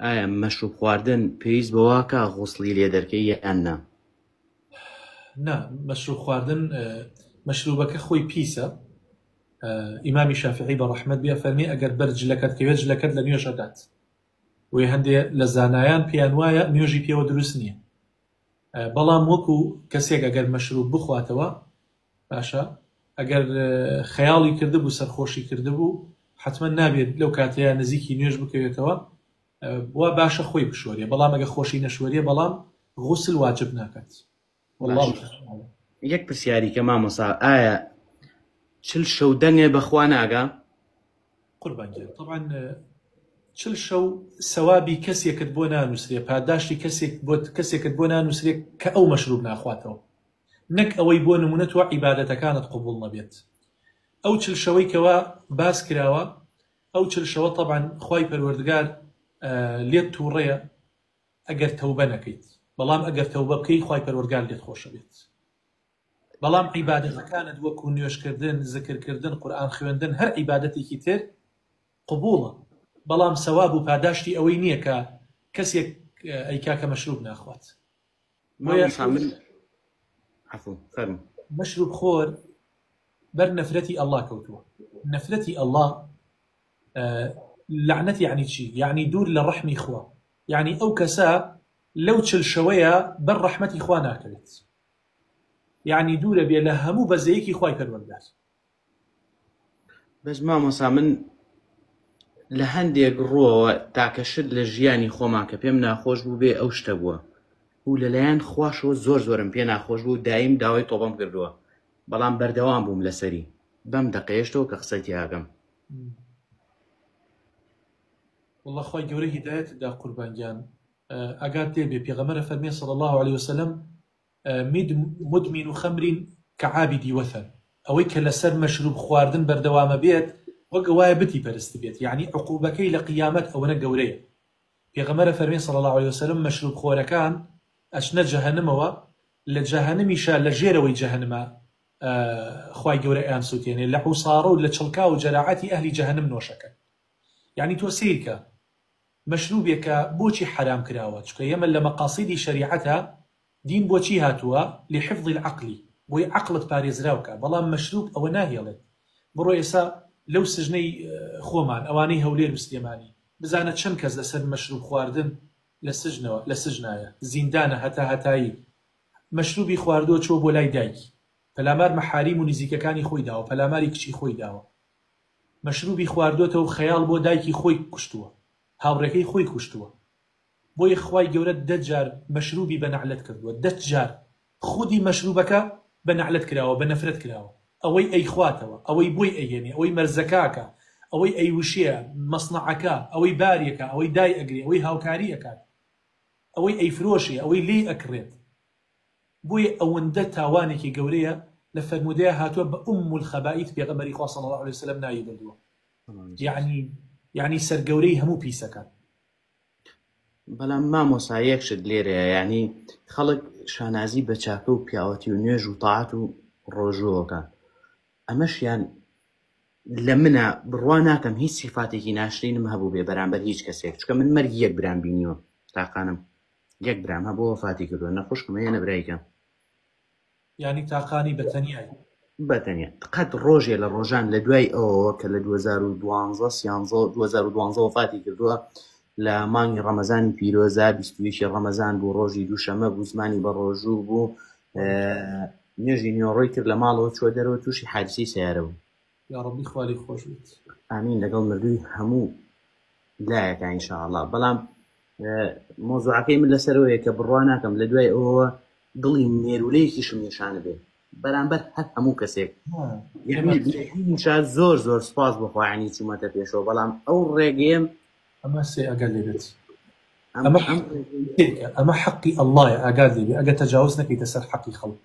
ئایا مەشروب خواردن پێویست بەوە کە غوسڵی لێ دەرکەی یان نا؟ نا مەشروب خواردن مەشروبەکە خۆی پیسە ئیمامی شافعی بە ڕەحمەت بێ فەرمی ئەگەر بەر جلەکەت کەوێت جلەکەت لە نوێژ ئەدات بۆیە هەندێ لە زانایان پێیان وایە نوێژی پێوە دروست نییە بەڵام وەکو کەسێک ئەگەر مەشروب بخواتەوە باشە ئەگەر خەیاڵی کردبوو سەرخۆشی کردبوو حتمما نابێت لەو کاتەیە نزیکی نوێژ بکەوێتەوە وا باشە خۆی بشۆرێ بەڵام ئەگە خۆشی نەشۆرێ بەڵام غوسل واجب ناکات والله یەک پرسیاری کە مامۆسا ئایا چل شەو دەنگێ بەخوا ناگا؟ قوربان گیان طبعا چل شەو سەوابی کەسێکت بۆ نانووسرێ پاداشتی کەسێک بۆ کەسێکت بۆ نانووسرێ کە ئەو مەشروب ناخواتەوە نەک ئەوەی بۆ نمونە تۆ عیبادەتەکانت قبوڵ نەبێت ئەو چل شەوەی کەوا باس کراوە ئەو چل شەوە طبعا خوای پەروەردگار لێت تووڕەیە ئەگەر تەوبە نەکەیت بەڵام ئەگەر تەوبە بکەی خوای پەروەردگار لێت خۆشەبێت بەڵام عیبادەتەکانت وەکو نوێژکردن، زکرکردن، قورئان خوێندن هەر عیبادەتێکی تر قبوڵە بەڵام سەواب و پاداشتی ئەوەی نییە کە کەسێک ئەیکا کە مەشروب ناخوات. بۆیە مامۆستا من عەفو فەرموو. مەشروب خۆر بەر نەفرەتی ئەڵڵا کەوتووە نەفرەتی ئەڵڵا لەعنەت یعنی چی یعنی دوور لە ڕەحمی خوا یعنی ئەو کەسە لەو چل شەوەیە بەر ڕەحمەتی خوا ناکەوێت یعنی دوورە بێ لە هەموو بەزەیەکی خوای پەروەردگار. بەس مامۆسا من لە هەندێک ڕووەوە تاکە شت لە ژیانی خۆمان کە پێم ناخۆش بوو بێ ئەو شتە بووە و لەلایەن خواشەوە زۆر زۆرم پێ ناخۆش بوو دایم داوای تۆبەم کردووە بەڵام بەردەوام بووم لەسەری بەم دەقەیەشتەوە کە قسەی تیاکەم. واللە خوای گەورە هیدایەتت دا قوربان گیان ئاگات لێ بێ پێغەمبەر ئەفەرمێ صلی اللە علیە وسلم مدمن خمر کعابد وثن ئەوەی کە لەسەر مەشروب خواردن بەردەوامە بێت وەک وایە بتی پەرستبێت یعنی عقوبەکەی لە قیامەت ئەوەنە گەورەیە پێغەمبەر ئەفەرمێ صلی اللە علیە وسلم مەشروب خۆرەکان ئەچنە جەهەنمەوە لە جەهەنمیشا لە ژێرەوەی جەهەنمە خوای گەورە ئەیانسوتێنێ لە عوساڕە و لە چڵکاو و جەراعەتی ئەهلی جەهەنم نۆشەکەن یعنی تۆ سەیرکە مەشروبێکە بۆچی حەرام کراوە چونکە ئێمە لە مەقاسیدی شەریعەتە دین بۆچی هاتووە لحفظ العقل بۆی عەقڵت پارێزراو کا بەڵام مەشروب ئەوە ناهێڵێت بڕۆ ئێسا لەو سجنەی خۆمان ئەوانەی هەولێر و سلێمانی بزانە چەند کەس لەسەر مەشروب خواردن لە سجنەوە لە سجنایە زیندانە هەتا هەتایی مەشروبی خواردووە چووە بۆ لای دایکی پەلامار مەحاریم و نزیکەکانی خۆی داوە پەلاماری کچی خۆی داوە مەشروبی خواردۆتەوە خەیاڵ بۆ دایکی خۆی کوشتووە هاوڕێکەی خۆی کوشتووە بۆیە خوای گەورە دە جار مەشروبی بە نەعلەت کردووە دە جار خودی مەشروبەکە بە نەعلەت کراوە بە نەفرەت کراوە ئەوەی ئەیخواتەوە ئەوەی بۆی ئەیهێنێ ئەوەی مەرزەکاکە ئەوەی ئەیوشێ مەسنەعەکە ئەوەی باریەکا ئەوەی دای ئەگرێ ئەوەی هاوکاری ئەکات ئەوەی ئەیفرۆشێ ئەوەی لێی ئەکڕێت بۆیە ئەوەندە تاوانێکی گەورەیە لە فەرموودەیا هاتووە بە ام الخبائث پێغەمبەری خوا صلی اللە علیە وسلم ناوی بردووە یعنی یعنی سەرگەورەی هەموو پیسەکان. بەڵام مامۆسا یەک شت لێرەیە یعنی خەڵک شانازی بە چاکە و پیاوەتی و نوێژ و تاعەت و ڕۆژووەکە ئەمەشیان لە منە بڕوا ناکەم هیچ سیفاتێکی ناشرینم هەبوو بێ بەرامبەر هیچ کەسێک چکە من مەرگی یەک برام بینیوە تاقانم یەک برام هەبوو وەفاتی کردووە نە خوشکم هەیە نە برایکەم. یانی تاقانی بە تەنیای؟ بە تەنیا قەت ڕۆژێ لە ڕۆژان لە دوای ئەوەوە کە لە 2012 سیانزە 2012 وەفاتی کردووە لە مانگی ڕەمەزانی پیرۆزا 21 ڕەمەزان بوو ڕۆژی دووشەمە بوو زمانی بە ڕۆژوو بوو نوێژی نیوەڕۆی کرد لە ماڵەوە چوە دەرەوە تووشی حادیسەی سەیارە بوو. یاڕەبی خوا لێی خۆش بێت. ئامین لەگەڵ مردووی هەموو لایەکە ان شاء الله بەڵام مۆزوعەکەی من لەسەرەوەیە کە بڕوا ناکەم لە دوای ئەوەوە دڵی مێرولەیەکیشم نیشانە بێ بەرامبەر هەر هەموو کەسێک یعنی زۆر زۆر سپاس بۆ خوا یعنی چوومەتە پێشەوە بەڵام ئەو ڕێگەیەم ئەمە سێ ئەگەر لێ بێت ئەمە ئەمە حەقی ئەڵڵایە ئاگات لێ بێ ئەگەر تەجاوز نەکەیتە سەر حەقی خەڵک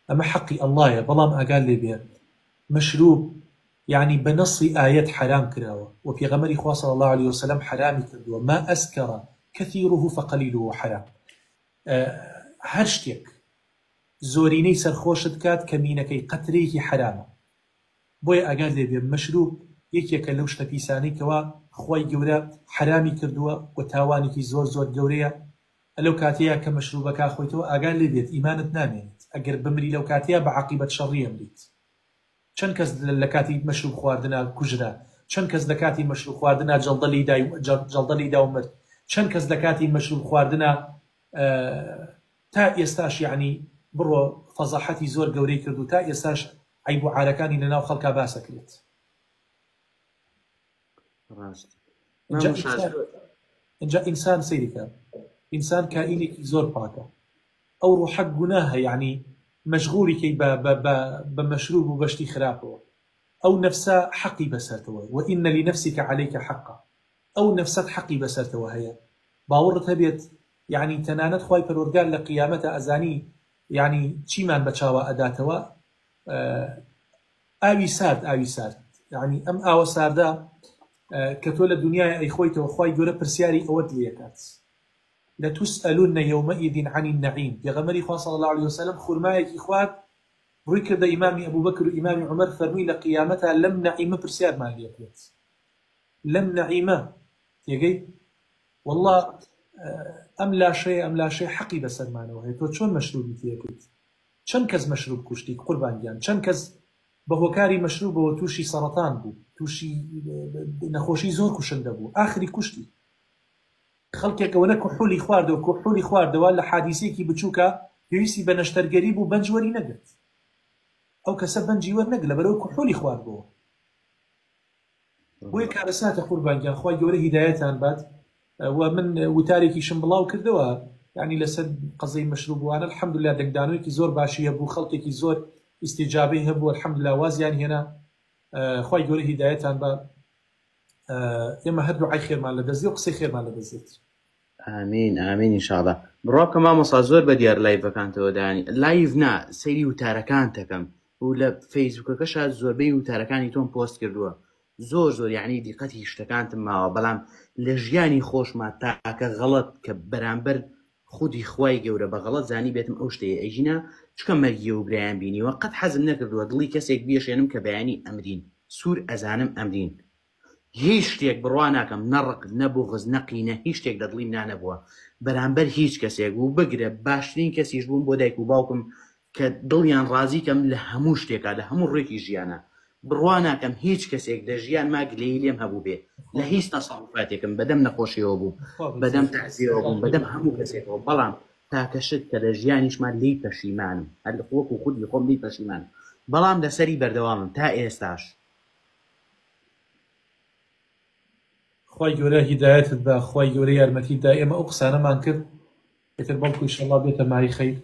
ئەمە حەقی ئەڵڵایە بەڵام ئاگات لێ بێ مەشروب یەعنی بە نەصی ئایەت حەرام کراوە وە پێغەمبەری خوا صلی اللە علیە وسلم حەرامی کردووە، ما اسکر کثیره فقلیله حرام، هەر شتێک زۆرینەی سەرخۆشت کات کەمینەکەی قەترەیەکی حەرامە بۆیە ئاگات لێ بێ مەشروب. یەکێکە لەو شتە پیسانەی کەوا خوای گەورە حەرامی کردووە و تاوانێکی زۆر زۆر گەورەیە لەو کاتەیا کە مەشروبەکە ئەخۆیتەوە ئاگات لێ بێت ئیمانت نامێنێت ئەگەر بمری لەو کاتەیا بە عاقیبەت شەڕی ئەمریت چەند کەس لە کاتی مەشروب خواردنا کوژرا چەند کەس لە کاتی مەشروب خواردنا جەڵدە لێی دای جەڵدە لێی دا و مرد چەند کەس لە کاتی مەشروب خواردنا تا ئێستاش یەعنی بڕۆ فەزاحەتی زۆر گەورەی کرد و تا ئێستاش عەیب و عارەکانی لە ناو خەڵکا باس ئەکرێت. ڕاست ئینجا مامۆستا ئینسان ئینجا ئینسان سەیری کە ئینسان کائینێکی زۆر پاکە ئەو ڕۆحە گوناهە یەعنی مەشغولی کەی بە بە بە بە مەشروب و بە شتی خراپەوە ئەو نەفسە حەقی بەسەرتەوە وان لنفسک علیک حقا ئەو نەفسەت حەقی بەسەرتەوە هەیە باوەڕت هەبێت یەعنی تەنانەت خوای پەروەردگار لە قیامەتا ئەزانی یەعنی چیمان بە چاوا ئەداتەوە ئاوی سارد ئاوی سارد یەعنی ئەم ئاوە ساردە کە تۆ لە دنیای ئەیخۆیتەوە خوای گەورە پرسیاری ئەوەت لێکات لتسئلن یومئذ عن النعیم پێغەمبەری خوا صلی اللە علیه وسلم خورمایەکی خوارد ڕووی کردە ئیمامی ئەبوبەکر و ئیمامی عومەر فەرمووی لە قیامەتا لەم نەعیمە پرسیارمان لێکرێت لەم نەعیمە تێگەی واللە ئەم لاشەیە ئەم لاشەیە حەقی بەسەرمانەوە هەیە تۆ چۆن مەشروبی تێکەیت چەند کەس مەشروب کوشتی قوربان گیان چەند کەس بە هۆکاری مەشروبەوە تووشی سەڕەتان بوو تووشی نەخۆشی زۆر کوشندە بوو ئاخری کوشتی خەڵکێک ئەوەنە کحولی خواردەوە کحولی خواردەوە لە حادیسەیەکی بچووکە پێویستی بە نەشتەرگەری بوو بەنج وەری نەگرت ئەو کەسە بەنجی وەرنەگرت لەبەرئەوەی کحولی خواردبۆوە بۆیە کارەساتە قوربان گیان خوای گەورە هیدایەتان بات و من وتارێکیشم بڵاو کردەوە یعنی لەسەر قەزەی مەشروبوانە الحمدلله دەنگدانەوەیەکی زۆر باشی هەبوو خەڵکێکی زۆر ئیستیجابەی هەبوو الحمدلله وازیان هێنا خوای گەورە هیدایەتان بە ئێمە هەر دوعای خێرمان لە دەست و قسەی خێرمان لە دەست دێت. ئامین ئامین ئینشاڵا بڕوا بکە مامۆستا زۆر بە دیار لایڤەکانتەوە دانی لایڤ نا سەیری وتارەکانتەکەم و لە فەیسبوکەکەشا زۆربەی وتارەکانی تۆم پۆست کردووە زۆر زۆر یعنی دیقەتی شتەکانتم ماوە بەڵام لە ژیانی خۆشما تاکە غەڵەت کە بەرامبەر خودی خوای گەورە بە غەڵەت زانی بێتم ئەو شتەیە ئەگینا چکە مەرگیە و برایان بینیوە قەت حەزم نەکردووە دڵی کەسێک بیەشێنم کە بەیانی ئەمرین سوور ئەزانم ئەمرین هیچ شتێک بڕوا ناکەم نە ڕق نە بوغز نە قینە هیچ شتێک لە دڵیمدا نەبووە بەرامبەر هیچ کەسێک و بگرە باشترین کەسیش بووم بۆ دایک و باوکم کە دڵیان ڕازی کەم لە هەموو شتێکا لە هەموو ڕووێکی ژیانا بڕوا ناکەم هیچ کەسێک لە ژیانما گلەیی لێم هەبووبێ لە هیچ تەسەڕوفاتێکم بەدەم نەخۆشیەوە بووم بەدەم تەعزیەوە بووم بەدەم هەموو کەسێکەوە بەڵام تاکە شت کە لە ژیانیشما لێی پەشیمانم هەر وەکو خودی خۆم لێی پەشیمانم بەڵام لەسەری بەردەوامم تا ئێستاش. خوای گەورە هیدایەتت با خوای گەورە یارمەتیت دا ئێمە ئەو قسانەمان کرد ئیتر بەڵکو ئیشەڵا بێتە مایەی خەیر.